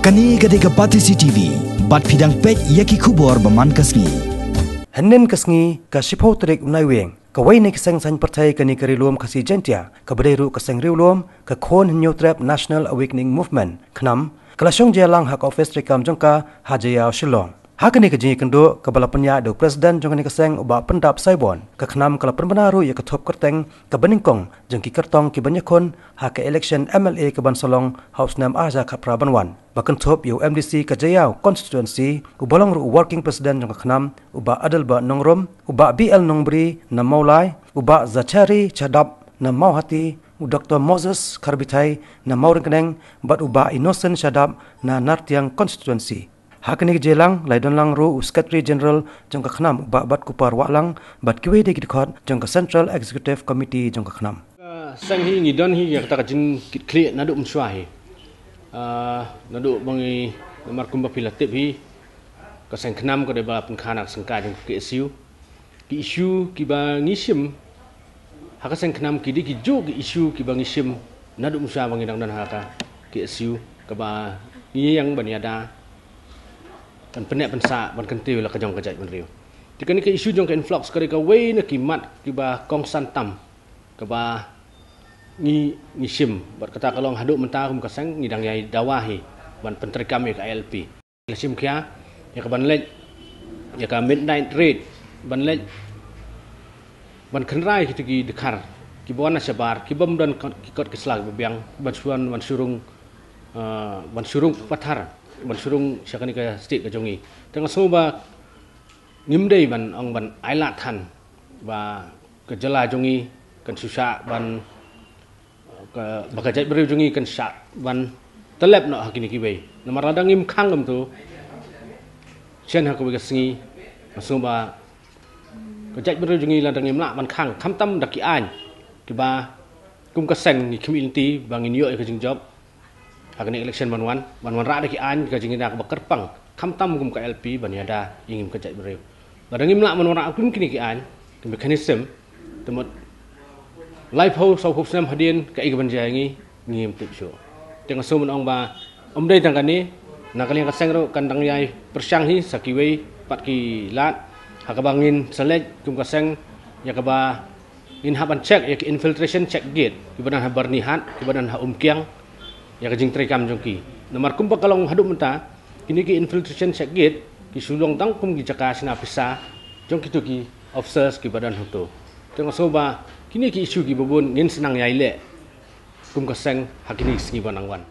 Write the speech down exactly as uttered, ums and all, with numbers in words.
Kane ka dei ka Batesi T V, bad phi dang peit ïa ki khubor ba man ka sngi. Hynnin ka sngi, ka shiphew tarik u Naiwieng, kawei na ki seng saiñ pyrthei kane ka Ri Lum Khasi Jaiñtia, kaba dei ruh ka seng riewlum ka Khun Hynñiewtrep National Awakening Movement, KHNAM, ka la shong jia lang ha ka ophis treikam jong ka ha Jaïaw, Shillong. Ha kane ka jingïakynduh kaba la pynïaid da u President jong kane ka seng, u Bah Pyndap Saibon, ka KHNAM ka la pynbna ruh ïa ka thup kyrteng kaba nyngkong jong ki kyrtong kiban ïakhun ha ka election M L A kaban sa long ha u snem ar hajar khatphra ban wan, ba kynthup ïa u M D C ka Jaïaw constituency, uba long ruh u Working President jong ka KHNAM, u Bah Adelbert Nongrum, u Bah B L Nongbri na Mawlai, u Bah Zachary Shadap na Mawhati, u Doctor Moses Kharbithai na Mawryngkneng, bad u Bah Innocent Shadap na Nartiang constituency. Ha kane ka jingïalang la ïadon lang ruh u Secretary General jong ka KHNAM, u Bah Batkupar Wahlang, bad kiwei de ki dkhot jong ka Central Executive Committee jong ka KHNAM. Ka seng hi ngi don hi ïa kata ka jingkitkhlieh naduh mynshuwa hi. Ah, naduh ba ngi, namar kumba phi la tip hi, ka seng KHNAM ka dei ba pynkha na ka seng ka jong ka K S U. Ki issue kiba ngi shim ha ka seng KHNAM ki dei kijuh ki issue kiba ngi shim naduh mynshuwa ba ngi dang don ha ka K S U, kaba ngi ïeng ban ïada, ban pynneh pynsah, ban kyntiew la ka jong ka jaitbynriew. Te kane ka issue jong ka influx ka dei kawei na ki mat kiba kongsan tam kaba ngi, ngi shim. Bad kata ka long haduh mynta kum ka seng ngi dang ïai dawa hi ban pyntreikam ïa ka I L P. La shim khia ïa ka ban leit ïa ka midnight raid, ban leit ban kynrai kito ki dkhar kiba wan na shabar, kibym don kot, ki kot ki sla kiba biang, ban shu wan, ban shu rung, ah, ban shu rung pathar, ban shu rung sha kane ka state ka jong ngi. Te nga sngew ba ngim dei ban ong ban ailad than ba ka jylla jong ngi kan shu shah ban, ka, ba ka jaitbynriew jong ngi kan shah ban tyllep noh ha kine kiwei. Namar lada ngim khang kumto, shen ha kawei ka sngi, nga sngew ba ka jaitbynriew jong ngi lada ngim lah ban khang, khamtam da ki aiñ kiba kum ka seng ngi khmih lynti ba ngin ïoh ïa ka jingjop ha kane election ban wan, ban wanrah da ki aiñ ka jingïada kaba kyrpang, khamtam kum ka I L P ban ïada ïa ngi kum ka jaitbynriew. Lada ngim lah ban wanrah kum kine ki aiñ, ki mechanism, te mut laiphew, sawphew snem hadien kaei kaban jia ïa ngi, ngim tip shuh. Te nga sngew ban ong ba ym dei tang kane, na ka liang ka seng ruh kan dang ïai pyrshang hi sa kiwei pat ki lad, ha kaba ngin sa leit kum ka seng ïa kaba ngin hap ban check ïa ki infiltration check gate kiba don ha Byrnihat, kiba don ha Umkiang, ïa ka jingtreikam jong ki. Namar kumba ka long haduh mynta, kine ki infiltration check gate ki shu long tang kum ki jaka shna pisa jong kito ki officers kiba don hangto. Te nga sngew ba kine ki issue kiba bun ngin sa nang ïai leh kum ka seng ha kine ki sngi ban nang wan.